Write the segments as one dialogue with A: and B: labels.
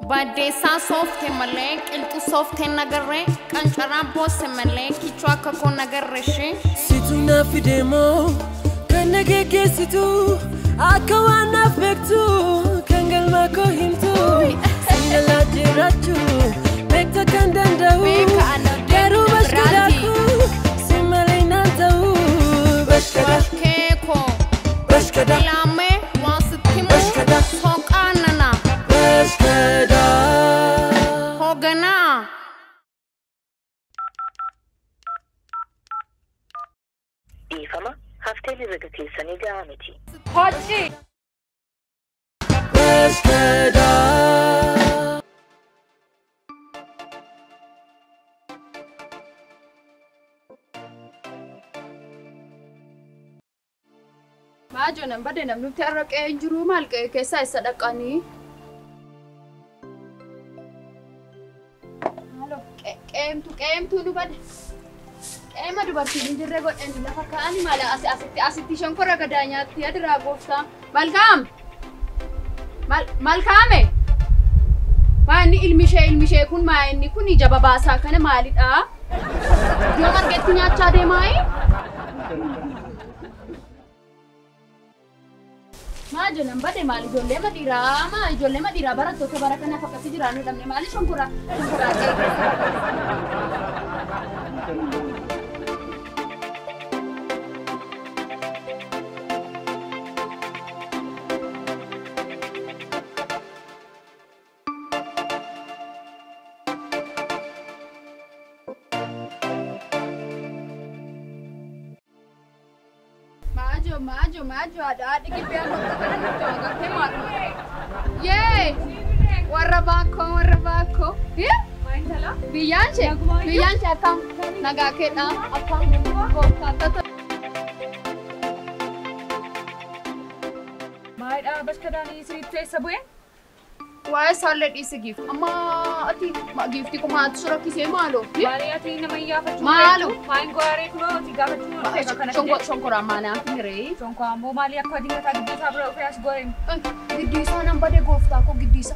A: Baaddeessaa soofte malee qilxuu soofte nagarree qancaraa boosse malee kichuu akka koo nagarre ishee.
B: Situ naaf deemoo kan na geggeessitu akka waan naaf beektu kan galma koo himtu singalaa jiraachuu beekta kan danda'u
A: Beeka ana
B: garuu
A: biraati.
B: bashkadaakuu si malee naan ta'u bashkada
A: Keekoo
B: bashkada
A: ilaamee waan sitti himu
B: Bashkada.
A: soqaa nana
B: bashkada.
A: hoogganaa.
C: Dhiifama hafteen herrega keessanii gahaa miti.
D: Hojii!
B: Bashkada.
D: Maajo nan bade namni har'a qe'ee hin jiru maal qe'ee keessaa isa dhaqanii? Maaloo qe'eemtu qe'eemtuu nu bade. Qe'eema dubartiin hin jirre godhanii lafa kaa'anii maala asi asitti asitti shonkora gadaa nyaatti adiraa gooftaa. Malkaam! Malkaame! Maanni ilmi ishee kun maa inni kun ija babaasaa kana maalidha? Yoo margetti nyaachaa deemaayi? Maajo nan bade maal ijoollee madhiiraa maa ijoollee madhiiraa barattoota bara kanaaf akkasii jiraannu dhabne maali shonkora shonkoraa qe'ee keessa. Maajo maajo maajo haadha haadhi gibbee amma kana nutti agartee maal? Yee! Warra baakoo warra baakoo. Biyyaan ishee biyyaan ishee akkam nagaa keedha akkam gooftaa tata.
E: Maalidha bashkadaanii isinitti eessa bu'e?
D: Waa'ee isaallee dhiisi giifti. Amma ati giifti kuma ati sura kisee maaloo?
E: Maali ati nama iyyaafachuu
D: Maalo?
E: Maal gooree kunoo ati gaafachuu dhufee kana
D: Shonko shonkoraa maanaa miree.
E: Shonkoraa ammoo maali akka dingataa giddiisaa bira dhufee as gooree?
D: Giddiisaa nan bade gooftaa koo giddiisa.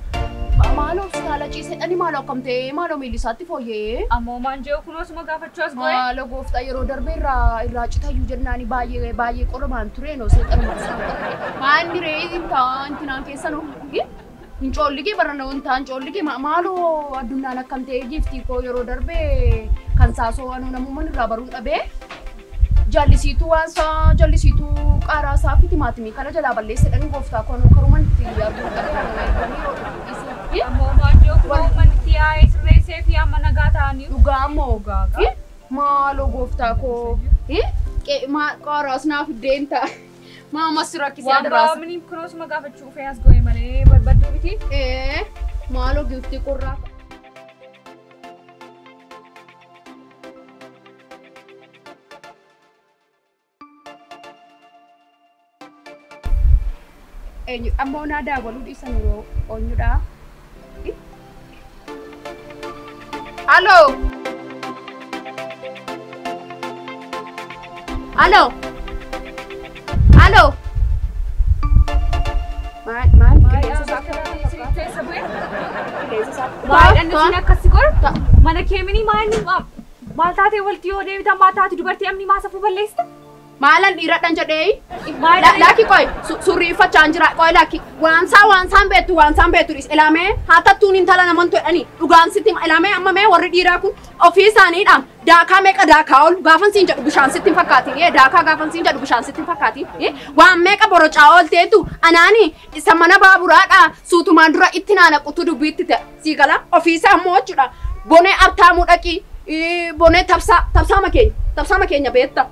D: Maaloo hospitaala ciisee dhani maaloo akkam ta'ee maaloo miilli isaatti fooyyee.
E: Ammoo maan jiru kunoo suma gaafachuu as gooree?
D: Maaloo gooftaa yeroo darbe irraa irraa citayyuu jennaani baay'ee baay'ee qoramaan ture noo seexanuma isaan qabe. Maanni ree intaa intinaan keessa noo. Hincoolligee barana wantaa hincoolligee maaloo addunyaan akkam ta'ee giiftii koo yeroo darbe kan saasoo anuu namummaan irraa baruun dhabee jallisiituu waan isaa jallisiituu qaaraa isaa fi timaatimii kana jalaa balleessedhan gooftaa koo anuu karuman itti arguun dhabee anuu eeganii yeroo dhufu dhiisee.
E: Ammoo maan jiru kunoo manni yaa'ee sirreessee fi amma nagaa ta'anii.
D: Dhugaa moo?
E: Dhugaa.
D: Maaloo gooftaa koo qaaraas naaf iddeen ta'a. Maama si rakkisee
E: Waan
D: adaraas.
E: baa'amni kunoo suma gaafachuu dhufee as gooree malee barbaaduu miti.
D: Maaloo giiftii qorraa. Eenyu ammoo naa daawwaluu dhiisan yeroo eenyudha? Halloo! Halloo! Halloo! Maal maal qilleensa isaa
E: Isinitti eessa bu'e?
D: qilleensa isaa
E: Maal isin akkasi godhu? Mana keeminii maal maal taatee walitti yoo deebitan maal taate dubartii amni maa safuu balleessita?
D: Maalan dhiiradhan jedhee
E: Maal
D: Laakki qoy surrii uffachaa hin jira qoy laakki waansaa waansaan beektu waansaan beektu dhiis ilaamee haa tattuun intala naman jedhanii dhugaan sitti hima ilaamee amma mee warri dhiiraa kun ofii isaaniidha daakaa meeqa daakaa oolu gaafan siin jedhu bishaan sitti hin fakkaatin daakaa gaafan siin jedhu bishaan sitti hin fakkaatin waan meeqa borocaa oolteetu anaani isa mana baaburaadha suutumaan dura itti naanaqutu dubbiitti ta'e sii gala ofiisaa immoo jechuudha bonee abtaamuu dhaqii bonee tabsaa tabsaama keenya beetta.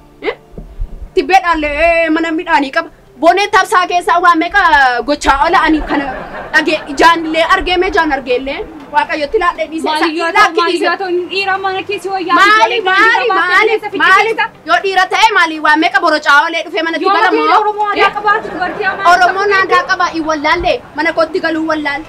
D: Tibbeedhaallee mana midhaanii qaba. Bonee tabsaa keessaa waan meeqa gochaa oola ani kana dhagee ijaanillee argee mee ijaan argeellee waaqayyotti laadhee dhiisee
E: Maaliyyoo ta'u maaliyyoo ta'u dhiira mana keessi wayyaa
D: Maali maali maali maali yoo dhiira ta'e maali waan meeqa borocaa oolee dhufee manatti
E: Yoo
D: galamoo?
E: dhiira Oromoo aadaa qabaatu dubartii amaa
D: Oromoon aadaa qaba hin wallaallee mana kootti galuu wallaal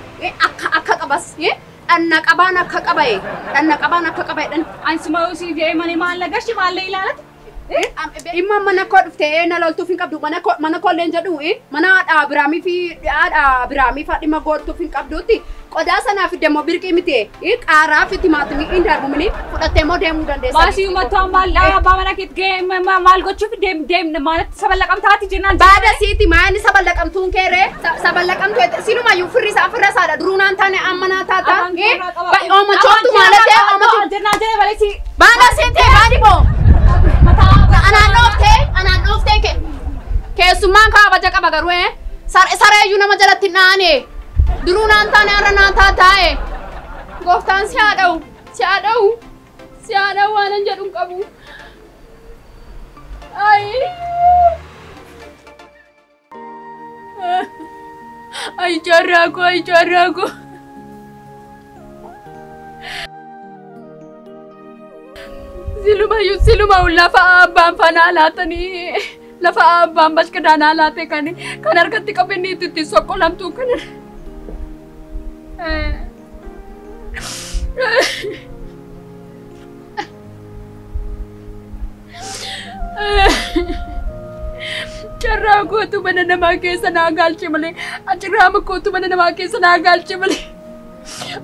D: akka akka qabas dhanna qabaan akka qabaye dhanna qabaan akka qabaye dhan
E: Ansuma yoo si jedhee malee maal nagashi maal ilaalata?
D: Dhimma mana koo dhuftee na loltuuf hin qabdu mana koo illee jedhu mana haadha Abiraamii fi haadha Abiraamii fa dhimma gooltuuf hin qabduutti qodaa sanaa fidde immoo birqii miti qaaraa fi timaatimii hin darbumini fudhattee immoo deemuu dandeessa.
E: Maasii uummattoon maal abbaa mana keetti ga'ee maal gochuuf deem maalatti saballaqamtaati jennaan.
D: Baada siiti maayini saballaqamtuun keeree saballaqamtu silumayyuu firri isaa firra isaadha duruu naan taane amma naa taata. Oomachoottu maalatee oomachoo.
E: Jennaan jedhee baleessi.
D: Baada siiti baadi boo. Anaan dhooftee keessummaan kabaja qaba garuu sareeyyuu nama jalatti hin dhaane duruu naan taane har'a naan taataa'e gooftaan si haa dha'u si haa dha'u si haa dha'u waan an jedhu hin qabu. Ayi jaarraa koo ayi jaarraa koo. Siluma lafa abbaan fanaa laatanii lafa abbaan bashkadaanaa laate kan harkatti qabanii itti soqqolamtu kan. Carraa kootu mana namaa keessa naa galche malee carraa kootu mana namaa keessa naa galche malee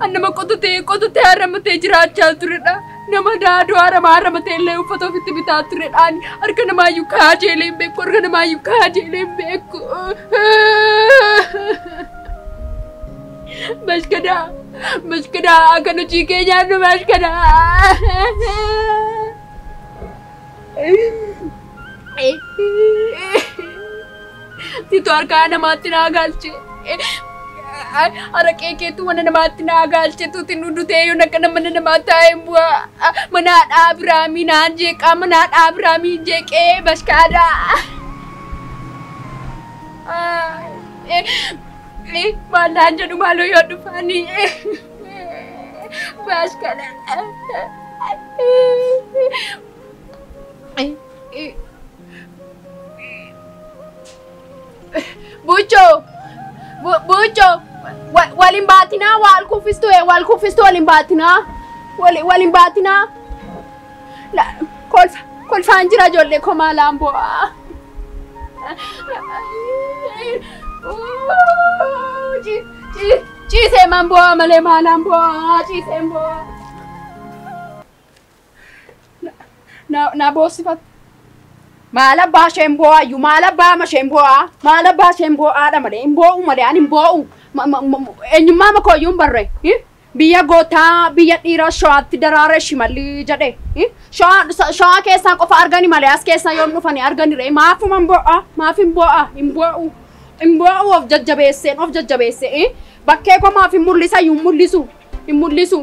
D: annama qotutee haramatee jiraachaa turedha. Nama daaduu haramaa haramatee illee uffata ofitti bitaa turedhaan harka namaayyuu kaajeelee hin beeku harka namaayyuu kaajeelee hin beeku. Bashkadaa bashkadaa akka hojii kee nyaannu bashkadaa. Situ harka namaatti naa galche. Araqee keetu mana namaatti naa galche tuuti nu dutee yoon akkana mana namaa taa'ee bu'aa mana haadha Abiraamii naan jeeqaa mana haadha Abiraamii jeeqee bashkaadhaa. Maal naan jedhu maaloo yoo dhufanii bashkaadhaa. Buchoo. Bucho, waliin baatinaa wal kuffistu wal kuffistu waliin baatinaa waliin baatinaa kolfaan jira ijoollee koo maalaan bu'aa. Ciisee man bu'aa malee maalaan bu'aa ciiseen bu'aa. Na boosifatu. Maal abbaa isheen boo'aayyuu maal abbaa ama isheen boo'aa maal abbaa isheen boo'aadha malee hin boo'u malee ani hin boo'u eenyummaa makooyyuu hin barre biyya gootaa biyya dhiiraa shawaatti daraaree shimalli jedhe shawaa keessaa qofa argani malee as keessaa yoom dhufanii argani ree maafuma hin boo'a maaf hin boo'a hin boo'u hin boo'u of jajjabeesseen of jajjabeessee bakkee koo maaf hin mul'isa hin mul'isu hin mul'isu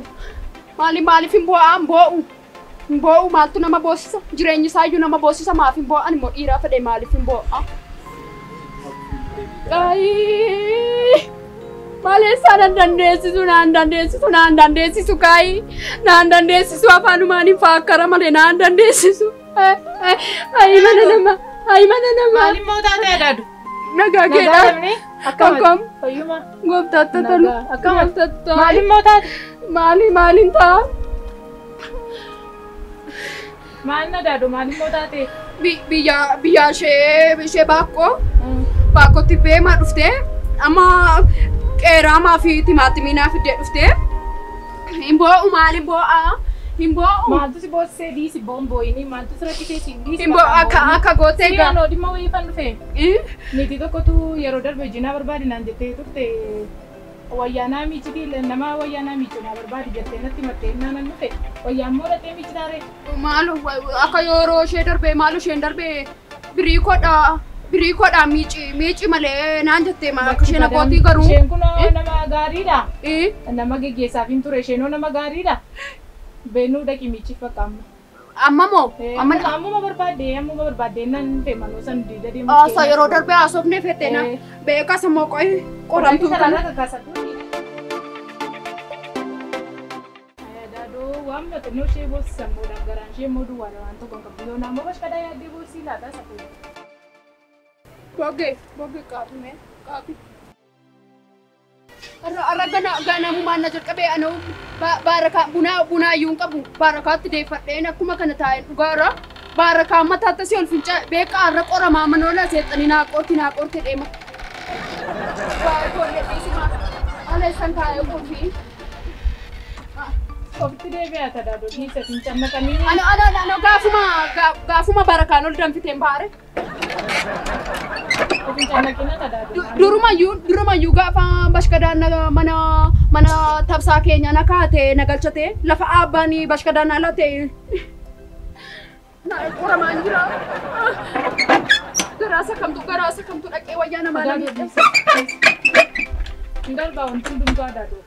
D: maaliif hin boo'a hin boo'u. Boo'u maaltu nama boosisa jireenyi isaayyuu nama boosisa maaf hin boo'an immoo dhiiraa fedhe maaliif hin boo'a. Maleessaa nan dandeessisu naan dandeessisu naan dandeessisu kaayi naan dandeessisu afaanumaan hin faakkara malee naan dandeessisu. Ayi mana nama ayi mana nama.
F: Maalimmoo taatee adaadu?
D: Nagaa keedha.
F: Akkam?
D: Fayyuma. Gooftaatti tolu.
F: Akkam? Maalimmoo taate?
D: Maali maaliin ta'a?
F: Maal na daadu maalimmoo taate?
D: Biyya ishee baakkoo baakkootti beemaa dhuftee amma qeeraamaa fi timaatimii naa fiddee dhuftee hin boo'u maal hin boo'a hin boo'u.
F: Maaltu si boossisee dhiisi boon boo'inii maaltu si rakkisee si dhiisi.
D: Hin boo'u akka gootee
F: gaa. Si'aan dhimma wayii fan dhufee. Niitii tokkotu yeroo darbe hojii naa barbaadi naan jettee turte wayyaanaa miichitii nama wayyaanaa miichu naa barbaadi jettee natti himattee naan dhufe wayyaan moo dhaqee miichitaare.
D: Maal akka yeroo ishee darbee maal isheen darbee birii kodhaa miici malee naan jettee akka isheen abbootii garuu.
F: Isheen kun nama gaariidha. Nama geggeessaaf hin ture isheenoo nama gaariidha. Beenuu dhaqi miichiif bakka amma.
D: Amma moo?
F: Ammuma barbaadde naan dhufe manoo san diida deemu.
D: Asa yeroo darbee haasofnee fette na beekas immoo qo'i qoramtuu kana.
F: Waan maxxanoo ishee boosisan booda garaan ishee immoo duwwaadha waan tokko hin qabdu. Yoon ammoo bashkadaa yaaddee boosii laata isa fuudha.
D: Boggee qaabi mee qaabi. Arra ganamumaan na jalqabee anoo baarakaa bunaa iyyuu hin qabu baarakaatti deeffadheen akkuma kana taa'een dhugaara. Baarakaa mataatti si ol fincaa beekaa har'a qoramaa manoola seexanii naa qorti naa qorti deema. Waa ijoollee dhiisuma. Aleessan kaayee qofii.
F: Ofitti deebi'aa tadaadoo dhiisa fincannaqanii.
D: Ano ano ano gaafuma barakaan ol danfiteen baare.
F: Fincannaqina tadaadoo.
D: Durumayyuu gaafa bashkadaan mana tabsaa keenya na kaatee na galchatee lafa abbaan bashkadaan ala ta'e. Na qoramaan jira. Garaasa kamtu dhaqee wayyaa namaa na miidhagsa.
F: Darbaa wanti hundumtuu adaadoo.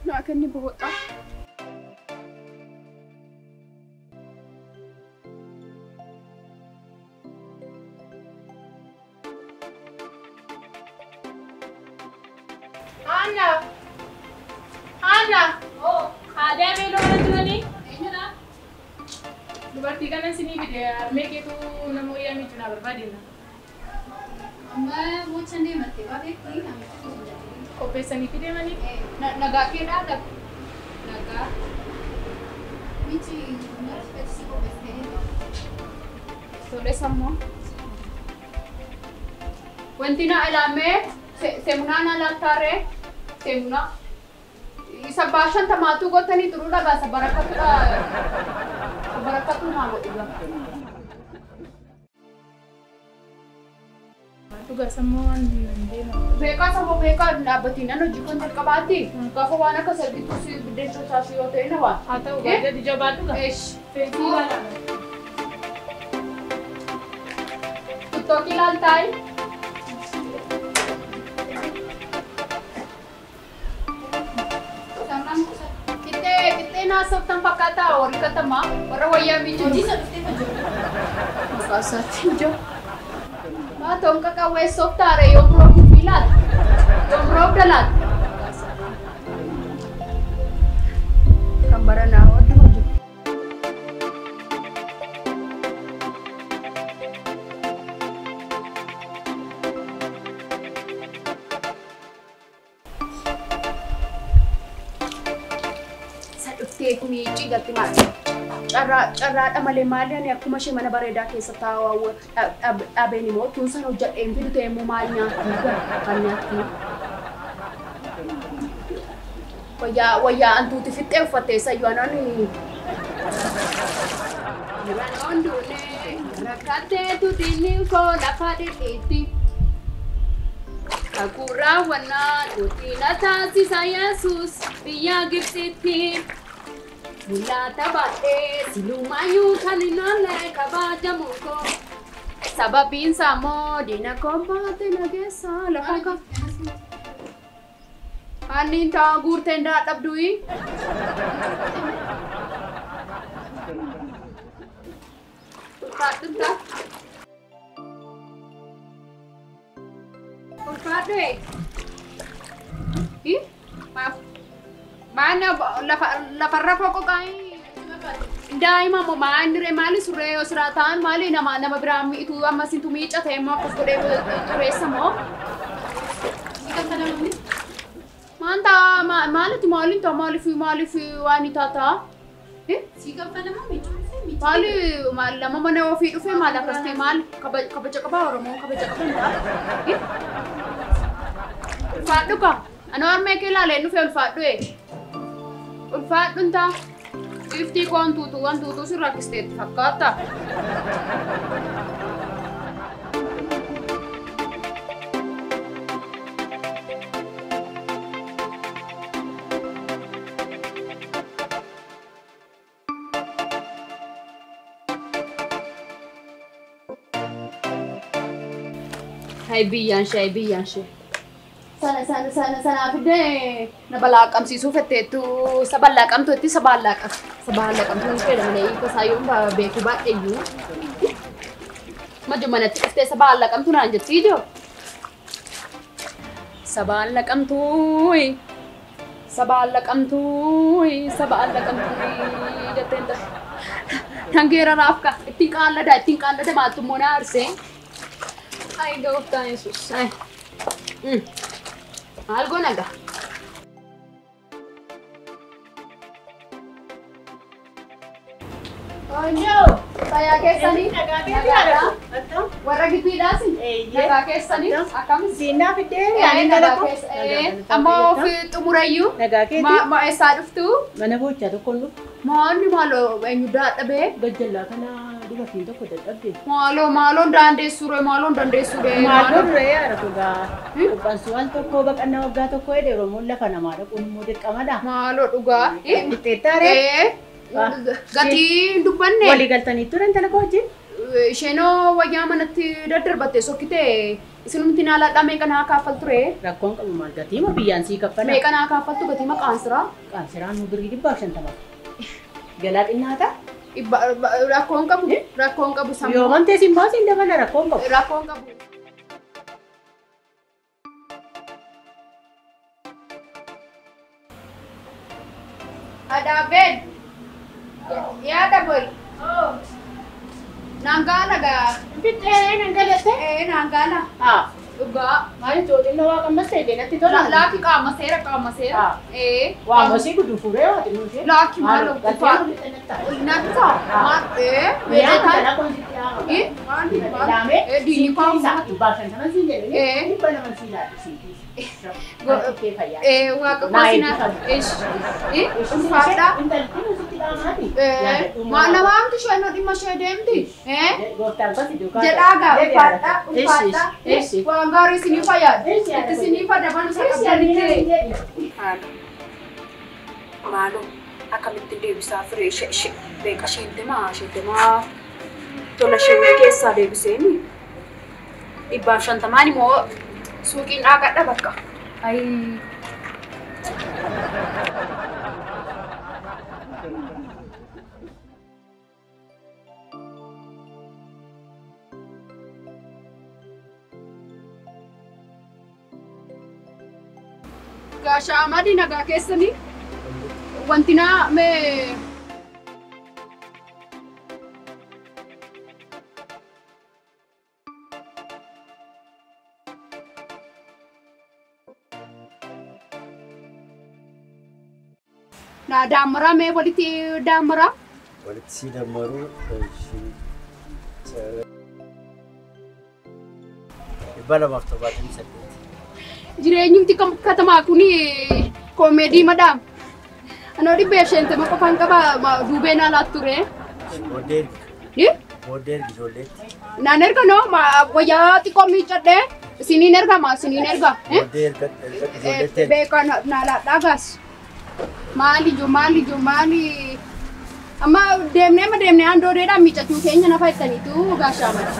D: Naa kenni boqotaa.
F: Anna! Anna! Oh, haadha beeloo mana jiranii? Eenyudha? Dubartii kana sinii fide harmee keetu nama wayyaa miiccu naa barbaadina.
A: Amma mucaan deemattee waa beektii namichi sun jedhee.
F: Qopheessanii fideemanii?
D: Nagaa keedhaa nagaa.
A: Michi natti qopheessitee.
D: Tole sammoo. Wanti na ilaamee seemunaa na laattaaree seemunaa. Isa baashan tamaatu gootanii turuu dhagaa isa barakatu naa godhu.
F: Dhugaa sammuu waan hin deemu.
D: Beekaa sammuu beekaa dhaabbatiin nan hojii kan jalqabaatti gaafa waan akka sarbituu si biddeen sochaasuu yoo ta'e na waan.
F: Haa ta'u gadi jabaadhu gaa.
D: Eesh.
F: Feetii ilaalaa.
D: Tuttookii ilaaltaayi. Qixxee naasoftan fakkaataa warri katamaa warra wayyaa miiccu.
A: Hojii isa dhuftee fayyadu.
D: Maqaa isaatiin jiru. Maatoon qaqawweessoof taare yoom roobuu fi laata? Yoom roobda laata? Kan baranaa wadda hojjetu. Isa dhuftee miicii galti maali? Carraadha malee maali ani akkuma ishee mana bareedaa keessa taa'u dhaabeen immoo tuun sana hojjedheen fidu ta'e immoo maal nyaattu kan nyaattu. Wayyaa antuuti fixxee uffattee sayyuu anaan Duraan duunee rakkattee tutiin koo lafa dhidhiitti. Haguuraawwannaa tuutiin taasisa Yesuus biyya Gibxitti. Mul'ata baadhee silumayyuu kan hin oolle kabajamu koo. Sababiin isaa immoo diina koo baate na geessa lafa koo. Anniin ta'a guurteen dadhabduyi. Ulfaadhu ta'a. Ulfaadhu ee. Maal lafarra foqoqaayi. Daa'ima moo maal maali surree yoo siraa ta'an maali nama biraa miitu amma sintu miicate immoo akkas godhee xureessa moo? Maanta maalitti maaliin ta'a maaliif waan taataa? Maali maal lama mana ofii dhufee maal akkas ta'e maal kabaja qabaa Oromoon kabaja qaban ta'a? Ulfaadhu kaa anoo harmee kee ilaalee dhufee ulfaadhu ee. Ulfaadhuun ta'a. Iftii koo wantuutuu si rakkisteetti fakkaata. Hai biyyaan ishee. Sana fidee na balaaqamsiisuu fetteettu isa balaaqamtuutti isa balaaqamtu jedha malee hiika isaa yoon beeku baadheeyyuu. Maju manatti dhuftee isa balaaqamtu naan jetti ijoo. Isa balaaqamtuu jetteen ta'a. Tangeera raafka ittiin qaallada maaltu immoo na aarsee. Ay gooftaan Yesuus. Maal goona gaa? Onyo, saya keessanii warra giddiidhaas nagaa keessanii akkam
G: Siinaa fiddee yaani dalagu.
D: Amma of xumurayyuu ma eessaa dhuftu?
G: Mana boochaa tokkoon dhufu.
D: Maalli maaloo eenyu dadhabee?
G: Gajjallaa kana dubartiin tokko dadhabde.
D: Maaloo maaloon daandeessuure maaloon dandeessuure.
G: Maaloo duree yaada dhugaa. Qophaansu waan tokko baqannaa waggaa tokko jedhe Oromoon lafa namaa dhaquun immoo dirqamadha.
D: Maaloo dhugaa.
G: Qixxeettaaree.
D: Gatii dubbanne.
G: Walii galtanii turan tana wajjin.
D: Isheenoo wayyaa manatti daddarbatte sokkite isinumti naalaadhaa meeqa naa kaffaltu ree?
G: Rakkoon qabu maal gatii ma biyyaan sii kaffala?
D: Meeqa naa kaffaltu gatii ma qaansiraa?
G: Qaansiraan nu birrii 150. Galaa xinnaata?
D: Rakkoon qabu rakkoon qabu sammuu.
G: Yoo mantee siin baasiin dabala rakkoon qabu.
D: Rakkoon qabu. Adaabeen. Yaada boy. Nangala ga.
G: Fittee nangalatte?
D: Nangala.
G: Ah.
D: Dhugaa.
G: Maali cooxinna waa qammas ta'e natti tola.
D: Laaki qaama seera qaama seera.
G: Waa mosii guduu fuuree waa xinnoo ishee.
D: Laaki maaloo kufaa. Natti maal
G: Weetaan. Maali?
D: Diinni koo
G: 150 siin jedhanii 200 siin laatu siin.
D: Waaqa koo ulfaadha. Maal namaamti isheen dhimma ishee deemti? Jedhaa gaa ulfaadha ulfaadha. Waan gaarii isinii fayyada. Itti isinii fayyadaman isa qabdanitti. Maaloo akkamitti deebisaa firee ishee beeqa isheen demaa isheen demaa tola ishee keessaa deebiseeni. 150 immoo suuqiin dhaaqadha bakka. Ay. Gaashaa amadii nagaa keessanii wanti naa mee na daamara mee walitti daamara.
H: Walitti si damaruu 278.
D: Jireenyumti katamaa kuni koomedii madaam. Anoo 150 qofaan qaba duubee naa laattu ture.
H: Booddee ergi. Booddee ergi ijoolleetti.
D: Naan erga noo wayyaa xiqqoo miiccadhee isiniin erga maa isiniin erga.
H: Booddee erga ijoolleetti ergi.
D: Beekaa naa laadhaa gaas. Maali jo maali jo maali amma deemnee ma deemnee handoodeedhaan miiccachuu keenya nafa ittaniitu gaashaa mala.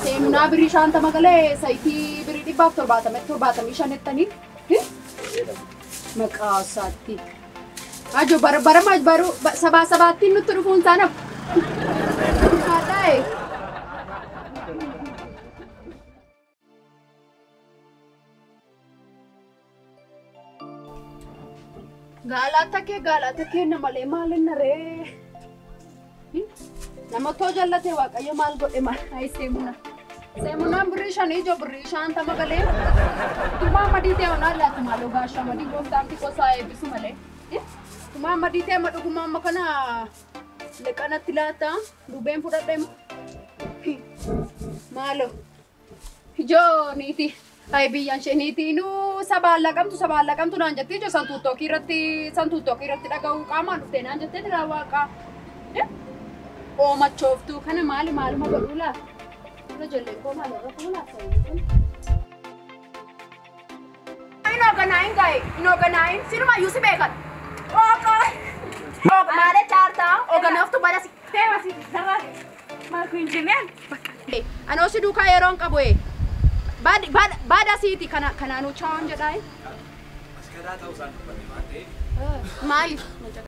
D: Seemunaa birrii 50 galee sayitii birrii 175 ittanii. Maqaa isaatti. Ajo bara bara baru sabaa sabaattiin nutti dhufuun isaanaaf. Haadhaa'e. Gaalaa takkee malee maal inni ree? Nama too jallatee waaqayyo maal godhe maal? Ayi seemuna. Seemunaan birrii 5 ijoo birrii 50 galee. Tumaa madii ta'e onaa laatu maaloo gaashaa madii gooftaan xiqqoo isaa eebbisu malee. Tumaa madii ta'e amma dhugumaa amma kana liqanatti laata dubeen fudhadhee maaloo ijoo niiti. Ay biyyaan ishee niitiinuu sabaan laqamtu naan jettee ijoo santuuttoo irratti dhaga'uu qaamaan dhuftee naan jettee dhiraa waaqaa. Oomachooftuu kana maali maaluma godhuu laata? Ijoolleen koo maal irra koo laata? Hin gaa'e hin oganaayin sinumayyuu si beekan. Maale chaartaa oganooftu bada si.
E: Teemasi sarara maal kun injineer.
D: Anoo si duukaa yeroon qabu. Baada siiti kanaanuu chaawon jedhaa.
I: Askarraa ta'uu isaan dubbanne waan ta'eef.
D: Maaliif?